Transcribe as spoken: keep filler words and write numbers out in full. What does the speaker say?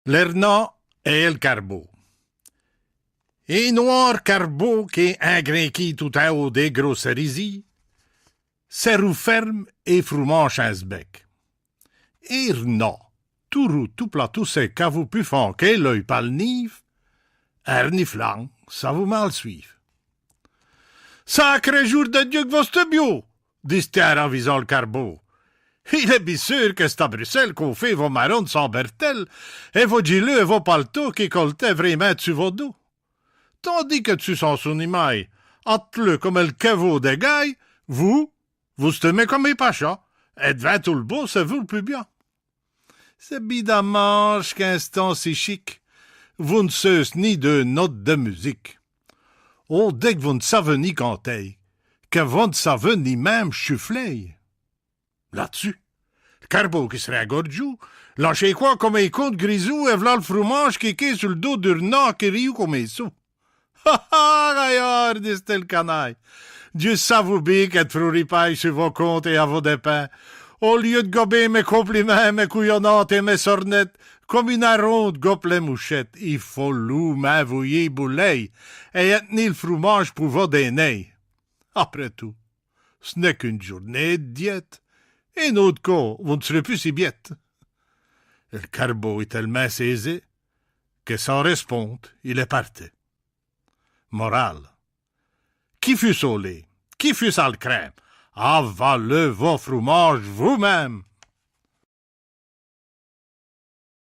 L'rnat et l'carbau. Et noir carbau qui ingrinquit tout in haut des gros cerisiers, serrou ferme et froumanche in s'bec. Et rnat, tout roux, tout plat, tout sec, qu'avou pus fond que l'œil pal nive, in rniflant, savou mal suive. Sacré jour de Dieu que voste biau, dist-i in ravisant l'carbau. Il est bi sûr que ch'est à Bruxelles qu'on fait vos marrons sans bertelle, et vos gilets et vos paletots qui collettent vraimint d'sus vos dos. Tandis que d'sus sans son imaille, attelé comme el quevau des gailles, vous, vous stez comme ches pachas, et d'vant tout l'bos, ch'est vous l'pus biau. Ch'est bi dammage qu'in ch'temps si chic, vous n'seûz ni deux notes de musique. Oh, dès que vous n'savez ni canter, que vous n'savez ni même chuffler. Là-d'sus, l'carbau qui s'ringorjoue, lâche quoi comme un con d'grisou et v'là l'froumanche qui quait sur l'dos du rnat qui riot comme un sot. Ha ha, gaillard, dist-i l'canaille. Dieu savou bi qu'ed frouriez pus sur vos comptes et à vos dépens. Au lieu d'gober mes complimints, mes couillonnantes et mes sornettes, comme un haron gobe les mouchettes, i fallout m'invoyer bouler et ête ni l'froumanche pour vos dîner. Après tout, ch'n'est qu'eune journée d'diète. Et un aute cop, vous n'seroz pus si biête. L'carbau est tellemint saisi que sans respondre, il est parti. Morale. Qui fut au lait, qui fut à l'crème, avalez vos froumanches vous-même.